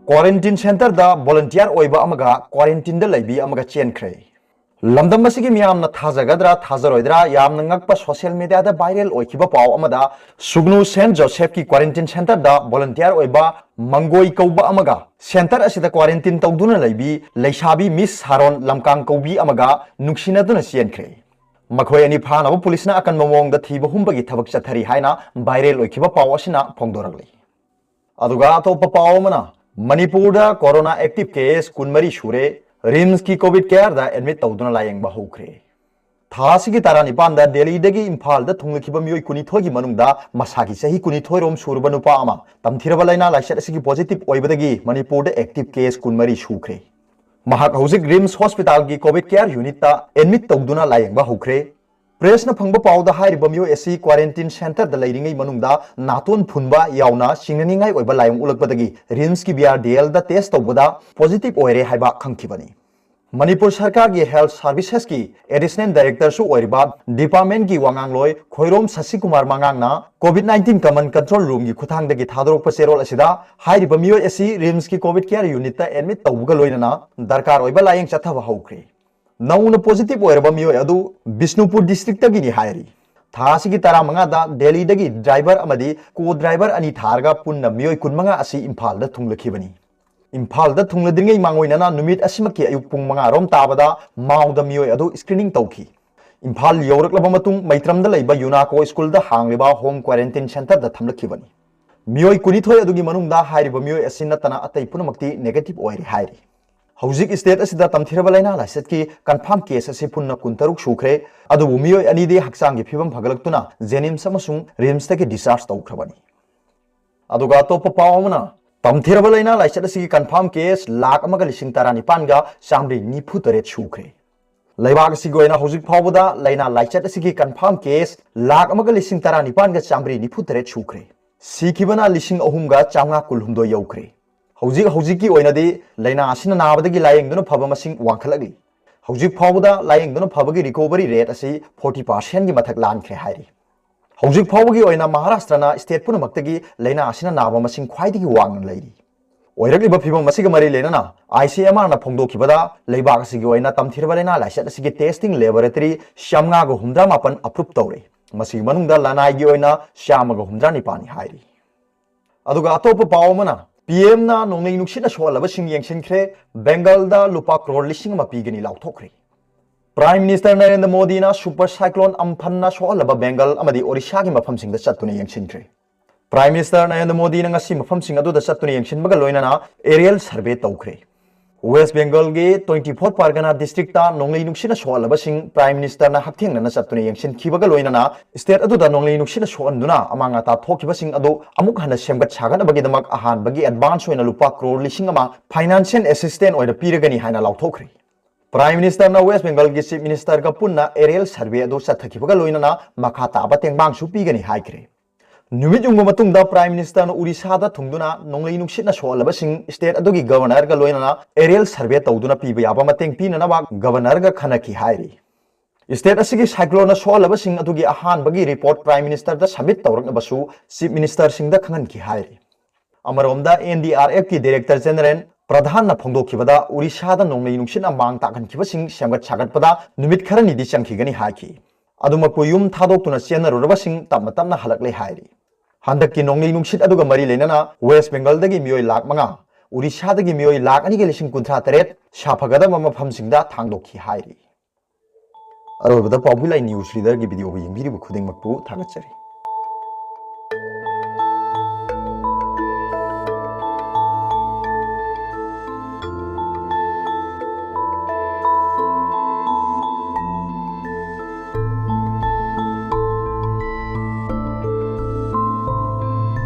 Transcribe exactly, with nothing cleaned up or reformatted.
Quarantine centerꯗ volunteer ꯑꯣꯏꯕ ꯑꯃꯒ quarantineꯗ ꯂꯩꯕꯤ ꯑꯃꯒ ꯆꯦꯟꯈ꯭ꯔꯦ꯫ ꯂꯝꯗꯝ ꯑꯁꯤꯒꯤ ꯃꯤꯌꯥꯝꯅ ꯊꯥꯖꯒꯗ꯭ꯔꯥ ꯊꯥꯖꯔꯣꯏꯗ꯭ꯔꯥ ꯌꯥꯝꯅ ꯉꯛꯄ social mediaꯗ viral ꯑꯣꯏꯈꯤꯕ ꯄꯥꯎ ꯑꯃꯗ, ꯁꯨꯒꯅꯨ Saint Josephꯀꯤ quarantine centerꯗ volunteer ꯑꯣꯏꯕ ꯃꯪꯒꯣꯏ ꯀꯧꯕ ꯑꯃꯒ center ꯑꯁꯤꯗ quarantine ꯇꯧꯗꯨꯅ ꯂꯩꯕꯤ ꯂꯩꯁꯥꯕꯤ Miss ꯁꯥꯔꯣꯟ ꯂꯝꯀꯥꯡ ꯀꯧꯕꯤ ꯑꯃꯒ ꯅꯨꯡꯁꯤꯅꯗꯨꯅ ꯆꯦꯟꯈ꯭ꯔꯦ꯫ ꯃꯈꯣꯏ ꯑꯅꯤ ꯐꯥꯅꯕ ꯄꯨꯂꯤꯁꯅ ꯑꯀꯟꯕ ꯃꯑꯣꯡꯗ ꯊꯤꯕ ꯍꯨꯝꯕꯒꯤ ꯊꯕꯛ ꯆꯠꯊꯔꯤ ꯍꯥꯏꯅ viral ꯑꯣꯏꯈꯤꯕ ꯄꯥꯎ ꯑꯁꯤꯅ ꯐꯣꯡꯗꯣꯔꯛꯂꯤ꯫ ꯑꯗꯨꯒ ꯑꯇꯣꯞꯄ ꯄꯥꯎ ꯑꯃꯅ, ꯃꯅꯤꯄꯨꯔꯗ corona active case ꯀꯨꯟꯃꯔꯤ ꯁꯨꯔꯦ, RIMSꯀꯤ COVID careꯗ admit ꯇꯧꯗꯨꯅ ꯂꯥꯌꯦꯡꯕ ꯍꯧꯈ꯭ꯔꯦ꯫ ꯊꯥ ꯑꯁꯤꯒꯤ ꯇꯔꯥꯅꯤꯄꯥꯟꯗ ꯗꯦꯜꯂꯤꯗꯒꯤ ꯏꯝꯐꯥꯜꯗ ꯊꯨꯡꯂꯈꯤꯕ ꯃꯤꯑꯣꯏ ꯀꯨꯟꯅꯤꯊꯣꯏꯒꯤ ꯃꯅꯨꯡꯗ ꯃꯁꯥꯒꯤ ꯆꯍꯤ ꯀꯨꯟꯅꯤꯊꯣꯏ ꯔꯣꯝ ꯁꯨꯔꯕ ꯅꯨꯄꯥ ꯑꯃ ꯇꯝꯊꯤꯔꯕ ꯂꯥꯏꯅꯥ ꯂꯥꯏꯆꯠ ꯑꯁꯤꯒꯤ positive ꯑꯣꯏꯕꯗꯒꯤ ꯃꯅꯤꯄꯨꯔꯗ active case ꯀꯨꯟꯃꯔꯤ ꯁꯨꯈ꯭ꯔꯦ꯫ ꯃꯍꯥꯛ ꯍꯧꯖꯤꯛ RIMS hospitalꯒꯤ COVID care unitꯇ admit ꯇꯧꯗꯨꯅ ꯂꯥꯌꯦꯡꯕ ꯍꯧꯈ꯭ꯔꯦ꯫ Pressꯅ ꯐꯪꯕ ꯄꯥꯎꯗ ꯍꯥꯏꯔꯤꯕ ꯃꯤꯑꯣꯏ ꯑꯁꯤ quarantine centerꯗ ꯂꯩꯔꯤꯉꯩ ꯃꯅꯨꯡꯗ ꯅꯥꯇꯣꯟ ꯐꯨꯟꯕ ꯌꯥꯎꯅ ꯁꯤꯡꯅꯅꯤꯡꯉꯥꯏ ꯑꯣꯏꯕ ꯂꯥꯏꯑꯣꯡ ꯎꯠꯂꯛꯄꯗꯒꯤ RIMSꯀꯤ VRDLꯗ test ꯇꯧꯕꯗ positive ꯑꯣꯏꯔꯦ ꯍꯥꯏꯕ ꯈꯪꯈꯤꯕꯅꯤ꯫ ꯃꯅꯤꯄꯨꯔ ꯁꯔꯀꯥꯔꯒꯤ health servicesꯀꯤ additional directorꯁꯨ ꯑꯣꯏꯔꯤꯕ departmentꯀꯤ ꯋꯥꯉꯥꯡꯂꯣꯏ Khoirom ꯁꯁꯤꯀꯨꯃꯥꯔ ꯃꯉꯥꯡꯅ COVID nineteen command control roomꯒꯤ ꯈꯨꯠꯊꯥꯡꯗꯒꯤ ꯊꯥꯗꯣꯔꯛꯄ ꯆꯦꯔꯣꯜ ꯑꯁꯤꯗ ꯍꯥꯏꯔꯤꯕ ꯃꯤꯑꯣꯏ ꯑꯁꯤ RIMSꯀꯤ COVID care unitꯇ admit ꯇꯧꯕꯒ ꯂꯣꯏꯅꯅ ꯗꯔꯀꯥꯔ ꯑꯣꯏꯕ ꯂꯥꯌꯦꯡ ꯆꯠꯊꯕ ꯍꯧꯈ꯭ꯔꯦ꯫ ꯅꯧꯅ positive ꯑꯣꯏꯔꯕ ꯃꯤꯑꯣꯏ ꯑꯗꯨ ꯕꯤꯁꯅꯨꯄꯨꯔ districtꯇꯒꯤꯅꯤ ꯍꯥꯏꯔꯤ꯫ ꯊꯥ ꯑꯁꯤꯒꯤ ꯇꯔꯥꯃꯉꯥꯗ ꯗꯦꯜꯂꯤꯗꯒꯤ driver ꯑꯃꯗꯤ co-driver ꯑꯅꯤ ꯊꯥꯔꯒ ꯄꯨꯟꯅ ꯃꯤꯑꯣꯏ ꯀꯨꯟꯃꯉꯥ ꯑꯁꯤ ꯏꯝꯐꯥꯜꯗ ꯊꯨꯡꯂꯈꯤꯕꯅꯤ꯫ ꯏꯝꯐꯥꯜꯗ ꯊꯨꯡꯂꯗ꯭ꯔꯤꯉꯩ ꯃꯥꯡꯑꯣꯏꯅꯅ ꯅꯨꯃꯤꯠ ꯑꯁꯤꯃꯛꯀꯤ ꯑꯌꯨꯛ ꯄꯨꯡ ꯃꯉꯥ ꯔꯣꯝ ꯇꯥꯕꯗ ꯃꯥꯎꯗ ꯃꯤꯑꯣꯏ ꯑꯗꯨ screening ꯇꯧꯈꯤ꯫ ꯏꯝꯐꯥꯜ ꯌꯧꯔꯛꯂꯕ ꯃꯇꯨꯡ ꯃꯩꯇ꯭ꯔꯝꯗ ꯂꯩꯕ UNACO schoolꯗ ꯍꯥꯡꯂꯤꯕ home quarantine centerꯗ ꯊꯝꯂꯛꯈꯤꯕꯅꯤ꯫ ꯃꯤꯑꯣꯏ ꯀꯨꯟꯅꯤꯊꯣꯏ ꯑꯗꯨꯒꯤ ꯃꯅꯨꯡꯗ ꯍꯥꯏꯔꯤꯕ ꯃꯤꯑꯣꯏ ꯑꯁꯤ ꯅꯠꯇꯅ ꯑꯇꯩ ꯄꯨꯝꯅꯃꯛꯇꯤ negative ꯑꯣꯏꯔꯦ ꯍꯥꯏꯔꯤ꯫ ꯍꯧꯖꯤꯛ state ꯑꯁꯤꯗ ꯇꯝꯊꯤꯔꯕ ꯂꯥꯏꯅꯥ ꯂꯥꯏꯆꯠꯀꯤ confirm case ꯑꯁꯤ ꯄꯨꯟꯅ ꯀꯨꯟꯇꯔꯨꯛ ꯁꯨꯈ꯭ꯔꯦ꯫ ꯑꯗꯨꯕꯨ ꯃꯤꯑꯣꯏ ꯑꯅꯤꯗꯤ ꯍꯛꯆꯥꯡꯒꯤ ꯐꯤꯕꯝ ꯐꯒꯠꯂꯛꯇꯨꯅ JNIMS ꯑꯃꯁꯨꯡ RIMSꯇꯒꯤ discharge ꯇꯧꯈ꯭ꯔꯕꯅꯤ꯫ ꯑꯗꯨꯒ ꯑꯇꯣꯞꯄ ꯄꯥꯎ ꯑꯃꯅ, ꯇꯝꯊꯤꯔꯕ ꯂꯥꯏꯅꯥ ꯂꯥꯏꯆꯠ ꯑꯁꯤꯒꯤ confirm case ꯂꯥꯈ ꯑꯃꯒ ꯂꯤꯁꯤꯡ ꯇꯔꯥꯅꯤꯄꯥꯟꯒ ꯆꯥꯃꯔꯤ ꯅꯤꯐꯨ ꯇꯔꯦꯠ ꯁꯨꯈ꯭ꯔꯦ꯫ ꯂꯩꯕꯥꯛ ꯑꯁꯤꯒꯤ ꯑꯣꯏꯅ ꯍꯧꯖꯤꯛ ꯐꯥꯎꯕꯗ ꯂꯥꯏꯅꯥ ꯂꯥꯏꯆꯠ ꯑꯁꯤꯒꯤ confirm case ꯂꯥꯈ ꯑꯃꯒ ꯂꯤꯁꯤꯡ ꯇꯔꯥꯅꯤꯄꯥꯟꯒ ꯆꯥꯃꯔꯤ ꯅꯤꯐꯨ ꯇꯔꯦꯠ ꯁꯨꯈ꯭ꯔꯦ꯫ ꯁꯤꯈꯤꯕꯅ ꯂꯤꯁꯤꯡ ꯑꯍꯨꯝꯒ ꯆꯥꯃꯉꯥ ꯀꯨꯟꯍꯨꯝꯗꯣꯏ ꯌꯧꯈ꯭ꯔꯦ꯫ ꯍꯧꯖꯤꯛ ꯍꯧꯖꯤꯛꯀꯤ ꯑꯣꯏꯅꯗꯤ ꯂꯥꯏꯅꯥ ꯑꯁꯤꯅ ꯅꯥꯕꯗꯒꯤ ꯂꯥꯌꯦꯡꯗꯨꯅ ꯐꯕ ꯃꯁꯤꯡ ꯋꯥꯡꯈꯠꯂꯛꯂꯤ꯫ ꯍꯧꯖꯤꯛ ꯐꯥꯎꯕꯗ ꯂꯥꯌꯦꯡꯗꯨꯅ ꯐꯕꯒꯤ recovery rate ꯑꯁꯤ forty percentꯀꯤ ꯃꯊꯛ ꯂꯥꯟꯈ꯭ꯔꯦ ꯍꯥꯏꯔꯤ꯫ ꯍꯧꯖꯤꯛ ꯐꯥꯎꯕꯒꯤ ꯑꯣꯏꯅ ꯃꯍꯥꯔꯥꯁꯇ꯭ꯔꯅ state ꯄꯨꯝꯅꯃꯛꯇꯒꯤ ꯂꯥꯏꯅꯥ ꯑꯁꯤꯅ ꯅꯥꯕ ꯃꯁꯤꯡ ꯈ꯭ꯋꯥꯏꯗꯒꯤ ꯋꯥꯡꯅ ꯂꯩꯔꯤ꯫ ꯑꯣꯏꯔꯛꯂꯤꯕ ꯐꯤꯕꯝ ꯑꯁꯤꯒ ꯃꯔꯤ ꯂꯩꯅꯅ ICMRꯅ ꯐꯣꯡꯗꯣꯛꯈꯤꯕꯗ ꯂꯩꯕꯥꯛ ꯑꯁꯤꯒꯤ ꯑꯣꯏꯅ ꯇꯝꯊꯤꯔꯕ ꯂꯥꯏꯅꯥ ꯂꯥꯏꯆꯠ ꯑꯁꯤꯒꯤ testing laboratory ꯆꯥꯝꯃꯉꯥꯒ ꯍꯨꯝꯗ꯭ꯔꯥ ꯃꯥꯄꯟ approve ꯇꯧꯔꯦ꯫ ꯃꯁꯤꯒꯤ ꯃꯅꯨꯡꯗ ꯂꯅꯥꯏꯒꯤ ꯑꯣꯏꯅ ꯆꯥꯝꯃꯒ ꯍꯨꯝꯗ꯭ꯔꯥ ꯅꯤꯄꯥꯟꯅꯤ ꯍꯥꯏꯔꯤ꯫ ꯑꯗꯨꯒ ꯑꯇꯣꯞꯄ ꯄꯥꯎ ꯑꯃꯅ, PMꯅ ꯅꯣꯡꯂꯩ ꯅꯨꯡꯁꯤꯠꯅ ꯁꯣꯛꯍꯜꯂꯕꯁꯤꯡ ꯌꯦꯡꯁꯤꯟꯈ꯭ꯔꯦ, ꯕꯦꯡꯒꯜꯗ ꯂꯨꯄꯥ ꯀ꯭ꯔꯣꯔ ꯂꯤꯁꯤꯡ ꯑꯃ ꯄꯤꯒꯅꯤ ꯂꯥꯎꯊꯣꯛꯈ꯭ꯔꯦ꯫ Prime Minister ꯅꯔꯦꯟꯗ꯭ꯔ ꯃꯣꯗꯤꯅ super cyclone ꯑꯝꯐꯟꯅ ꯁꯣꯛꯍꯜꯂꯕ ꯕꯦꯡꯒꯜ ꯑꯃꯗꯤ ꯑꯣꯔꯤꯁꯥꯒꯤ ꯃꯐꯝꯁꯤꯡꯗ ꯆꯠꯇꯨꯅ ꯌꯦꯡꯁꯤꯟꯈ꯭ꯔꯦ꯫ Prime Minister ꯅꯔꯦꯟꯗ꯭ꯔ ꯃꯣꯗꯤꯅ ꯉꯁꯤ ꯃꯐꯝꯁꯤꯡ ꯑꯗꯨꯗ ꯆꯠꯇꯨꯅ ꯌꯦꯡꯁꯤꯟꯕꯒ ꯂꯣꯏꯅꯅ aerial survey ꯇꯧꯈ꯭ꯔꯦ꯫ West Bengalꯒꯤ twenty four Pargana districtꯇ ꯅꯣꯡꯂꯩ ꯅꯨꯡꯁꯤꯠꯅ ꯁꯣꯛꯍꯜꯂꯕꯁꯤꯡ Prime Ministerꯅ ꯍꯛꯊꯦꯡꯅꯅ ꯆꯠꯇꯨꯅ ꯌꯦꯡꯁꯤꯟꯈꯤꯕꯒ ꯂꯣꯏꯅꯅ state ꯑꯗꯨꯗ ꯅꯣꯡꯂꯩ ꯅꯨꯡꯁꯤꯠꯅ ꯁꯣꯛꯍꯟꯗꯨꯅ ꯑꯃꯥꯡ ꯑꯇꯥ ꯊꯣꯛꯈꯤꯕꯁꯤꯡ ꯑꯗꯨ ꯑꯃꯨꯛ ꯍꯟꯅ ꯁꯦꯝꯒꯠ ꯁꯥꯒꯠꯅꯕꯒꯤꯗꯃꯛ ꯑꯍꯥꯟꯕꯒꯤ advance ꯑꯣꯏꯅ ꯂꯨꯄꯥ ꯀ꯭ꯔꯣꯔ ꯂꯤꯁꯤꯡ ꯑꯃ financial assistance ꯑꯣꯏꯅ ꯄꯤꯔꯒꯅꯤ ꯍꯥꯏꯅ ꯂꯥꯎꯊꯣꯛꯈ꯭ꯔꯦ꯫ Prime Ministerꯅ West Bengalꯒꯤ Chief Ministerꯒ ꯄꯨꯟꯅ aerial survey ꯑꯗꯨ ꯆꯠꯊꯈꯤꯕꯒ ꯂꯣꯏꯅꯅ ꯃꯈꯥ ꯇꯥꯕ ꯇꯦꯡꯕꯥꯡꯁꯨ ꯄꯤꯒꯅꯤ ꯍꯥꯏꯈ꯭ꯔꯦ꯫ ꯅꯨꯃꯤꯠ ꯌꯨꯡꯕ ꯃꯇꯨꯡꯗ Prime Ministerꯅ ꯑꯣꯔꯤꯁꯥꯗ ꯊꯨꯡꯗꯨꯅ ꯅꯣꯡꯂꯩ ꯅꯨꯡꯁꯤꯠꯅ ꯁꯣꯛꯍꯜꯂꯕꯁꯤꯡ state ꯑꯗꯨꯒꯤ Governorꯒ ꯂꯣꯏꯅꯅ aerial survey ꯇꯧꯗꯨꯅ ꯄꯤꯕ ꯌꯥꯕ ꯃꯇꯦꯡ ꯄꯤꯅꯅꯕ Governorꯒ ꯈꯟꯅꯈꯤ ꯍꯥꯏꯔꯤ꯫ State ꯑꯁꯤꯒꯤ cycloneꯅ ꯁꯣꯛꯍꯜꯂꯕꯁꯤꯡ ꯑꯗꯨꯒꯤ ꯑꯍꯥꯟꯕꯒꯤ report Prime Ministerꯗ submit ꯇꯧꯔꯛꯅꯕꯁꯨ Chief Ministerꯁꯤꯡꯗ ꯈꯪꯍꯟꯈꯤ ꯍꯥꯏꯔꯤ꯫ ꯑꯃꯔꯣꯝꯗ NDRFꯀꯤ Director General ꯄ꯭ꯔꯙꯥꯟꯅ ꯐꯣꯡꯗꯣꯛꯈꯤꯕꯗ ꯑꯣꯔꯤꯁꯥꯗ ꯅꯣꯡꯂꯩ ꯅꯨꯡꯁꯤꯠꯅ ꯃꯥꯡ ꯇꯥꯛꯍꯟꯈꯤꯕꯁꯤꯡ ꯁꯦꯝꯒꯠ ꯁꯥꯒꯠꯄꯗ ꯅꯨꯃꯤꯠ ꯈꯔꯅꯤꯗꯤ ꯆꯪꯈꯤꯒꯅꯤ ꯍꯥꯏꯈꯤ꯫ ꯑꯗꯨꯃꯛꯄꯨ ꯌꯨꯝ ꯊꯥꯗꯣꯛꯇꯨꯅ ꯆꯦꯟꯅꯔꯨꯔꯕꯁꯤꯡ ꯇꯞꯅ ꯇꯞꯅ ꯍꯜꯂꯛꯂꯦ ꯍꯥꯏꯔꯤ꯫ ꯍꯟꯗꯛꯀꯤ ꯅꯣꯡꯂꯩ ꯅꯨꯡꯁꯤꯠ ꯑꯗꯨꯒ ꯃꯔꯤ ꯂꯩꯅꯅ West Bengalꯗꯒꯤ ꯃꯤꯑꯣꯏ ꯂꯥꯈ ꯃꯉꯥ, ꯑꯣꯔꯤꯁꯥꯗꯒꯤ ꯃꯤꯑꯣꯏ ꯂꯥꯈ ꯑꯅꯤꯒ ꯂꯤꯁꯤꯡ ꯀꯨꯟꯊ꯭ꯔꯥ ꯇꯔꯦꯠ ꯁꯥꯐꯒꯗꯕ ꯃꯐꯝꯁꯤꯡꯗ ꯊꯥꯡꯗꯣꯛꯈꯤ ꯍꯥꯏꯔꯤ꯫ ꯑꯔꯣꯏꯕꯗ ꯄꯥꯎꯕꯤ ꯂꯥꯏ news readerꯒꯤ video ꯌꯦꯡꯕꯤꯔꯤꯕ ꯈꯨꯗꯤꯡꯃꯛꯄꯨ ꯊꯥꯒꯠꯆꯔꯤ꯫